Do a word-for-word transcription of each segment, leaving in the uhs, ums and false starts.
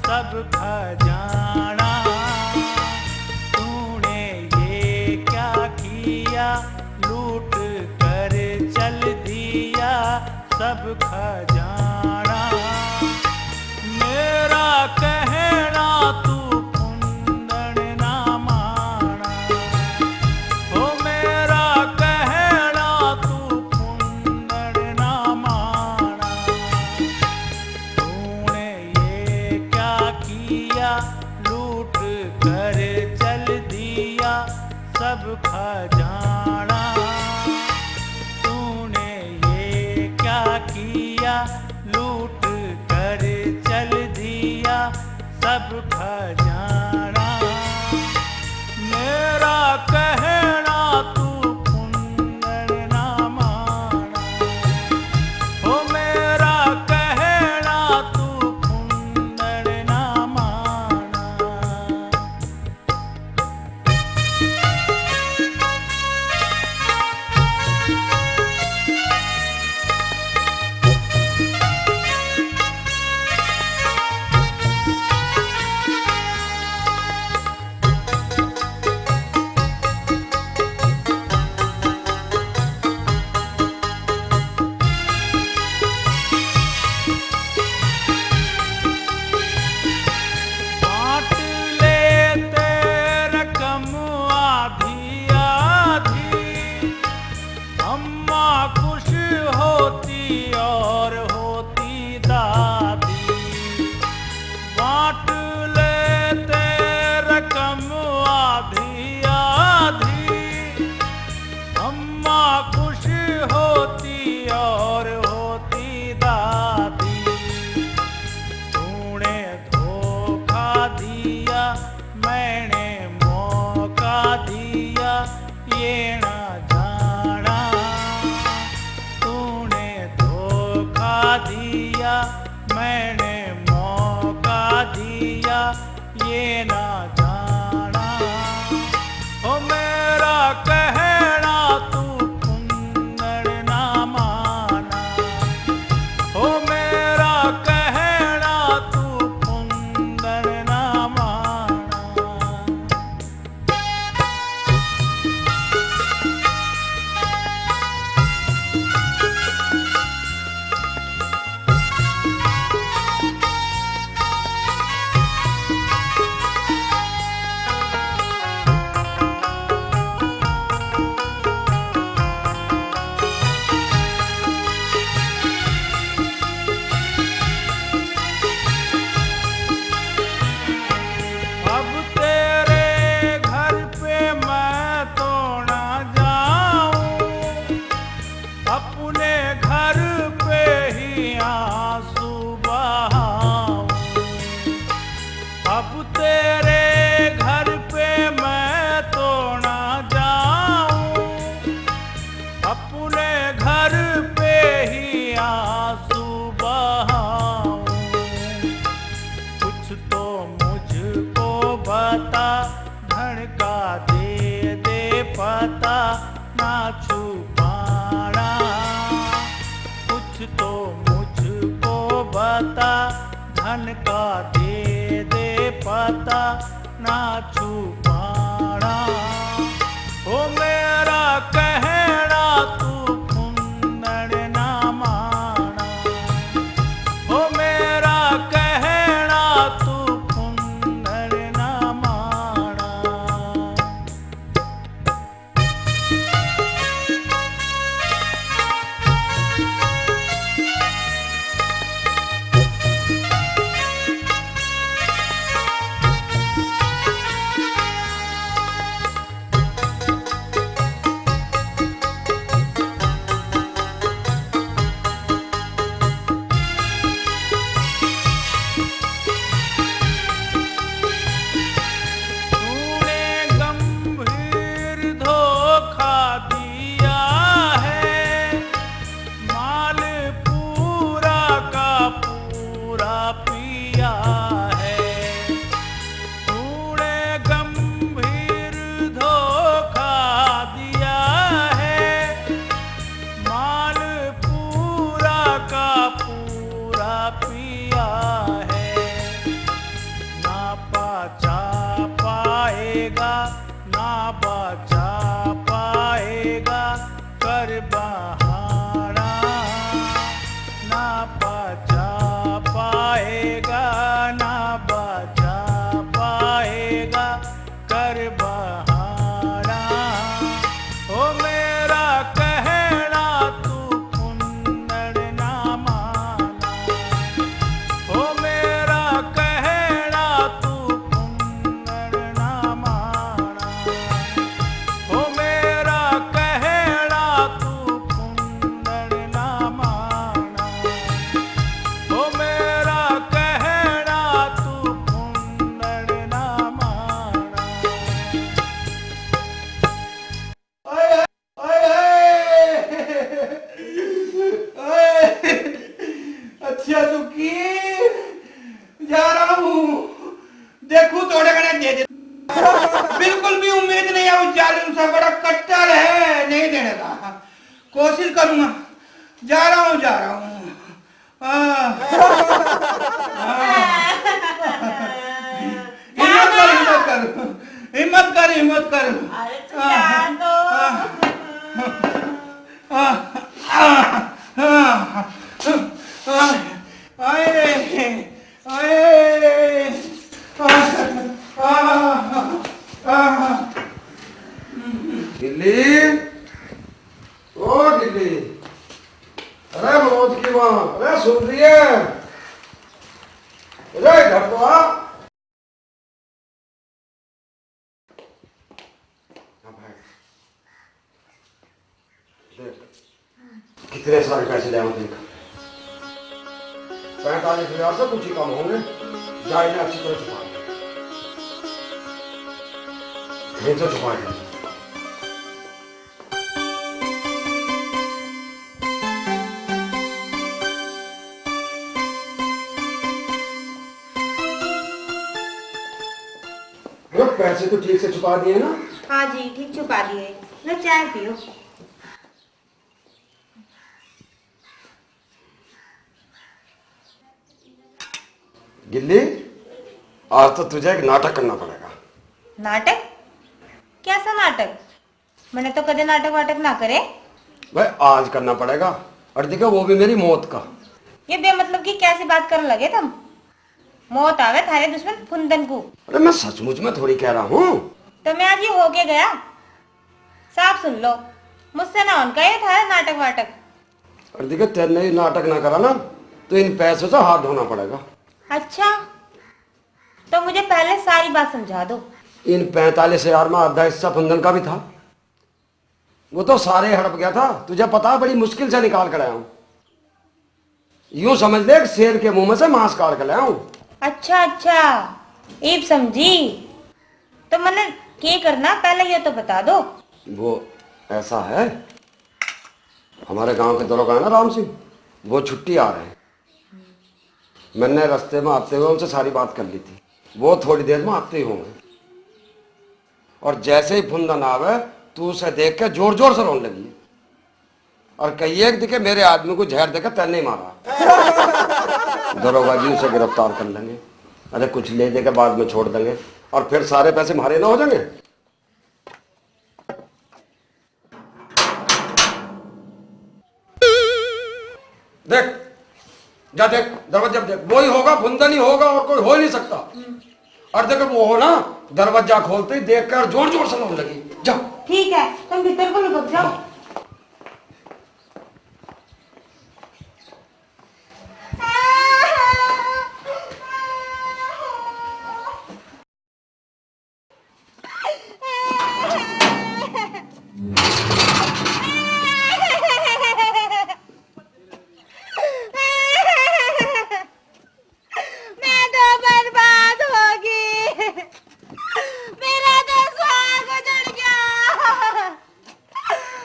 सब खजाना। तूने ये क्या किया, लूट कर चल दिया सब खजाना। मेरा कहना तू कुंदन ना माना, ओ मेरा कहना तू कुंदन ना माना। तूने ये क्या किया, लूट कर चल दिया सब खजाना। तूने ये क्या किया, लूट कर चल दिया सब खजाना। मेरा कहना तू कुंदन ना माना, ओ मेरा कहना तू कुंदन ना माना। बांट लेते रकम आधी आधी, अम्मा खुश होती और होती दादी। बांट लेते रकम आधी आधी, अम्मा खुश होती और होती दादी। तूने धोखा दिया, मैंने मौका दिया, ये ना जाना। तूने धोखा दिया, मैंने मौका दिया, ये ना जाना। ओ मेरा कहना तू कुंदन ना माना, ओ मेरा कहना तू कुंदन ना माना। अब तेरे घर पे मैं तो ना जाऊं, अपने घर पे ही आंसू बहाऊं। अब तेरे घर पे मैं तो ना जाऊं, अपने घर पे ही आंसू बहाऊं। कुछ तो मुझको बता, धन का दे दे पता, ना छुपाना। कुछ तो मुझको बता, धन का दे दे पता, ना छुपाना। ओ मेरा कहना तू कुंदन ना माना, ओ मेरा कहना तू कुंदन ना माना। तूने गंभीर धोखा दिया है, माल पूरा का पूरा पिया है। तूने गंभीर धोखा दिया है, माल पूरा का पूरा पिया है। पाएगा ना बचा पाएगा, कर बहाना। ओ मेरा कहना तू कुंदन ना माना, ओ मेरा कहना तू कुंदन ना माना, ओ मेरा कहना तू कुंदन ना माना, ओ मेरा कहना तू कुंदन ना माना। ओए, ओए, ओए, अच्छा सुखी, जा रहा हूँ, देखू थोड़े घणे दे दे। बिल्कुल भी उम्मीद नहीं है उस जालिम से, बड़ा कट्टर है, नहीं देने का। कोशिश करूंगा, जा रहा हूँ, जा रहा हूँ। हाँ। हाँ। हिम्मत कर, हिम्मत कर, हिम्मत कर, हिम्मत कर। अरे तू हाँ। जा तो। हाँ। हाँ। हाँ। हाँ। हाँ। आए रे, आए रे। हाँ। हाँ। हाँ। गिल्ली, ओ गिल्ली, अरे मनोज की माँ, अरे सुन रही है? अरे घर तो आ। हाँ भाई, देख, कितने सारे पैसे ले आऊँ, देख, पैंतालीस हजार से कुछ ही कम होंगे। जा इन्हें अच्छी तरह छुपा दे, इनसे छुपा दे। वो पैसे तो ठीक से छुपा दिए ना? हाँ जी, ठीक छुपा दिए। लो, चाय पियो। गिल्ली, आज तो तुझे एक नाटक करना पड़ेगा। नाटक? कैसा नाटक? मैंने तो कदे नाटक वाटक ना करे। भाई, आज करना पड़ेगा। और देखो, वो भी मेरी मौत का। ये बेमतलब की कैसी बात करने लगे तुम? मौत आवे थारे दुश्मन फुंदन को। अरे, मैं सचमुच में थोड़ी कह रहा हूँ। तो मैं आज ये हो के गया, साफ सुन लो, मुझसे ना होने का ये थारा नाटक वाटक। और देखो, तेरे ने ये नाटक ना करा ना, तो इन पैसों से हाथ धोना पड़ेगा। अच्छा, तो मुझे पहले सारी बात समझा दो। इन पैंतालीस हजार में आधा हिस्सा फुंदन का भी था, वो तो सारे हड़प गया था। तुझे पता, बड़ी मुश्किल से निकाल कर आया हूँ। यूं समझ ले, एक शेर के मुंह में से मांस काढ़ कर लाया हूँ। अच्छा, अच्छा, इब समझी। तो मैंने के करना, पहले ये तो बता दो। वो ऐसा है, हमारे गांव के दरोगा है ना राम सिंह, वो छुट्टी आ रहे हैं। मैंने रास्ते में आते हुए उनसे सारी बात कर ली थी। वो थोड़ी देर में आते ही होंगे। और जैसे ही फुंदन आवे, तू उसे देख के जोर जोर से रोने लगी। और कहिए कि देखे, मेरे आदमी को जहर देकर तैने ही मारा। दरोगा जी उसे गिरफ्तार कर लेंगे। अरे, कुछ ले दे के बाद में छोड़ देंगे, और फिर सारे पैसे हमारे ना हो जाएंगे। देख, जा देख, दरवाजा देख, वही होगा, फुंदन ही होगा, और कोई हो ही नहीं सकता। और देख, वो हो ना, दरवाजा खोलते ही देख कर जोर जोर से रोने लगी। जा। ठीक है, तुम भीतर को लुक जाओ। हाँ। मैं तो बर्बाद होगी, मेरा तो सुहाग उजड़ गया,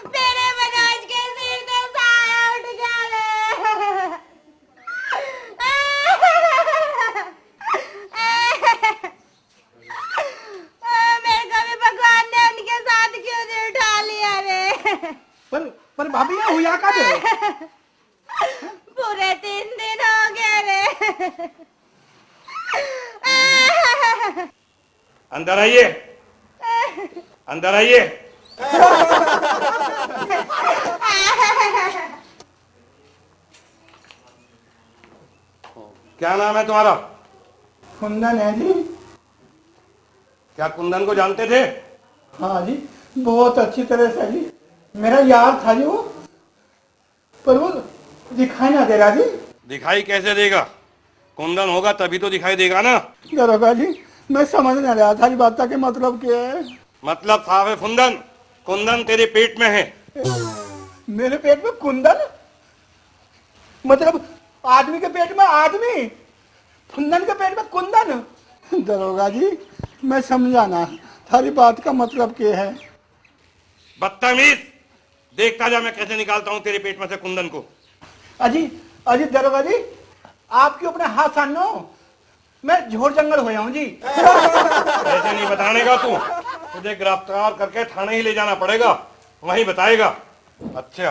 मेरे मनोज के सिर ते साया उठ गया रे। मेरे को भी भगवान ने उनके साथ क्यों नहीं उठा लिया रे? पर, पर भाभी, ये हुआ कब? पूरे तीन दिन हो गए रे। अंदर आइए, अंदर आइए। क्या नाम है तुम्हारा? कुंदन है जी। क्या कुंदन को जानते थे? हाँ जी, बहुत अच्छी तरह से जी। मेरा यार था जी वो, पर वो दिखाई ना दे रहा जी। दिखाई कैसे देगा? कुंदन होगा तभी तो दिखाई देगा ना। दरोगा जी, मैं समझ नहीं रहा थारी बात के मतलब क्या है। मतलब साफ है फुंदन, कुंदन तेरे पेट में है। मेरे पेट में कुंदन? मतलब आदमी के पेट में आदमी, फुंदन के पेट में कुंदन? दरोगा जी, मैं समझा ना, थारी बात का मतलब क्या है? बदतमीज, देखता जा मैं कैसे निकालता हूँ तेरे पेट में से कुंदन को। अजी, अजी दरोगा जी, आपके ऊपर हाथ सानो, मैं झोर जंगल होया हूँ जी। ऐसे नहीं बताने का तू, तुझे गिरफ्तार करके थाने ही ले जाना पड़ेगा, वहीं बताएगा। अच्छा,